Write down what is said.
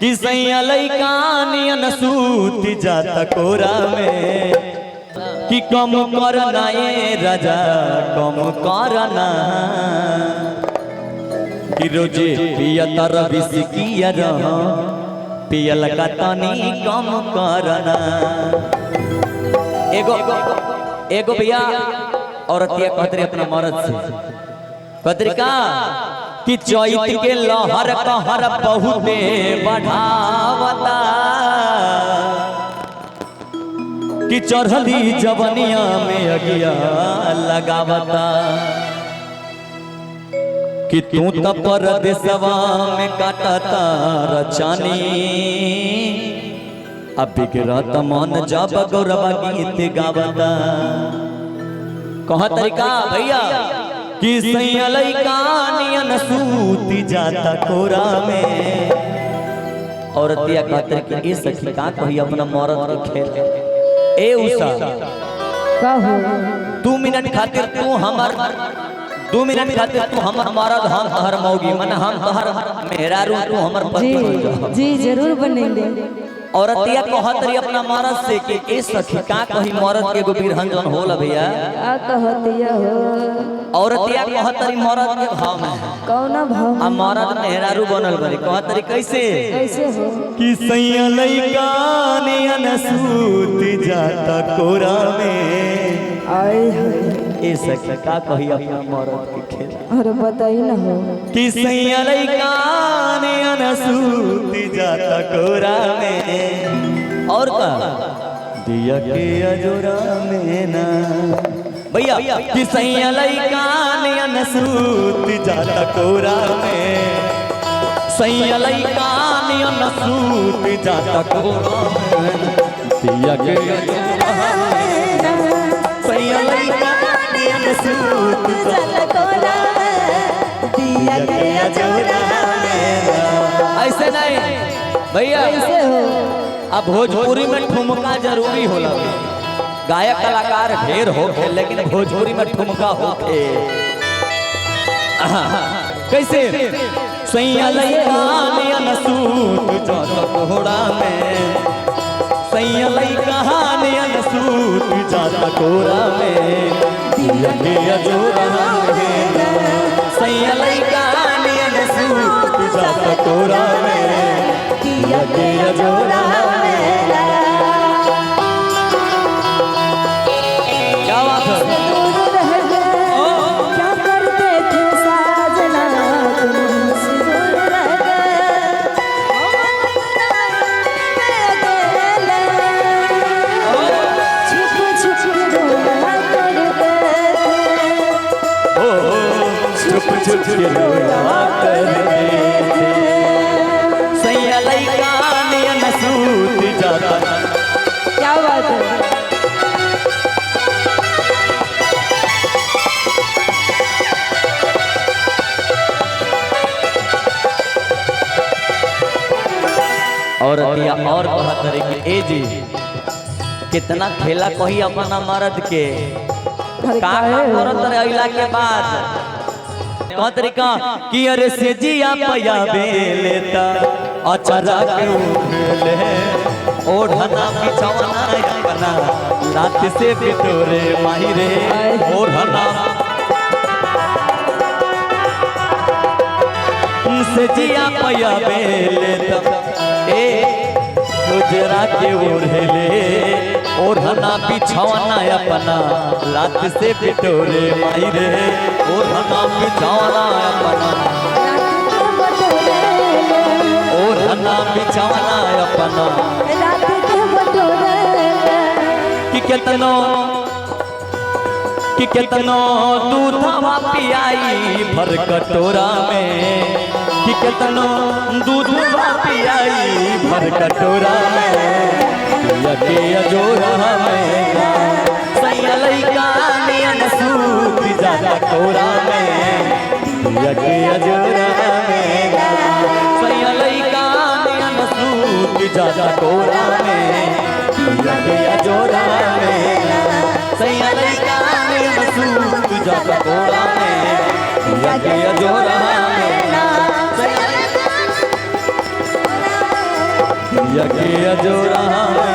कि सैया लइका नियन सूत जाता कोरा में, कि कम करना ए राजा कम करना, कि रोजे पिया तर बिस्किया रह पियल का तनी कम करना। एगो एगो भैया औरतिया कहत रही अपना मर्द से, कहत रही का कि चैत के लहर कहर बहुते बढ़ावता, कि चढ़ली जवनिया में अगिया लगावता, कि तू त परदेसवा में काटता रचानी, अब बिगड़त मन जब गौरवा गीत गावता। कहा तरीका भैया कि सैया लइका नियन सूत जाता कोरा में। औरतिया कहते कि ए सखी का कही अपना मर्द के खेल, ए उषा कहो 2 मिनट खातिर तू हमर, 2 मिनट खातिर तू हमर मर्द, हम तोहर मौगी, मन हम तोहर मेहरारू, तू हमर पति बन जा। जी जरूर बनेंगे। औरतिया कहत रही अपना मर्द से कि ए सखी का कही मर्द के एगो बिरहन जन होला भैया। का कहतिया हो? औरतिया कहत रही मर्द के भाव में, कौना भाव आ मर्द मेहरारू बनल बनी, कहत रही कैसे कैसे हो? कि सैया लइका नियन सूत जाता कोरा में। आए हाय ए सखी का कही अपना मर्द के खेल, अरे बताई ना हो। कि सैया लइका नियन सूत जाता कोरा में, और का दिया के अजोरा में ना भैया, कि सैया लइका नियन सूत जाता कोरा में, सैया लइका नियन सूत जाता कोरा में, दिया के अजोरा में ना, सैया लइका नियन सूत जाता कोरा में, दिया के अजोरा में ना। ऐसे नहीं भैया, कैसे हो? अब भोजपुरी में ठुमका जरूरी होला, गायक कलाकार ढेर होखे लेकिन भोजपुरी में ठुमका होखे। कैसे? सैया लइका नियन सूत जाता कोरा में, सैया लइका नियन सूत जाता कोरा में, दिया के अजोरा में ना, सैया लइका नियन सूत जाता कोरा में, दिया के अजोरा में ना। क्या बात है? दूर रह गए क्या करते थे साजना, तुमसे दूर रह गए छुप छुप रोया करते थे, ओ छुप छुप के रोया करते थे, सैया लइका नियन सूत जाता। क्या बात है? औरतिया और कहत रही कि ए जी कितना खेला कही अपना मर्द के, अरे का काहे का हो? करत रहे अइला के बाद। कहत रही का कि अरे से जिया पया बेलेता अचरा के उठले, ओढ़ना बिछौना अपना लात से बिटोरे माही रे, ओढ़ना से जिया पया बेलेता ए गुजरा के ओढ़ले, ओढ़ना बिछौना अपना लात से बिटोरे माही रे, ओढ़ना बिछौना अपना, ओढ़ना बिछौना अपना, रात के बटोरे कि केतनो दूधवा पियाई भर कटोरा में, कि केतनो दूधवा पियाई भर कटोरा में, दिया के अजोरा में ना, सैया लइका नियन सूत जाता कोरा में, दिया के अजोरा में ना, सैया लइका नियन सूत जाता कोरा में, दिया के अजोरा में ना, सैया लइका नियन सूत जाता कोरा में, दिया के अजोरा में ना, सैया दिया के अजोरा में।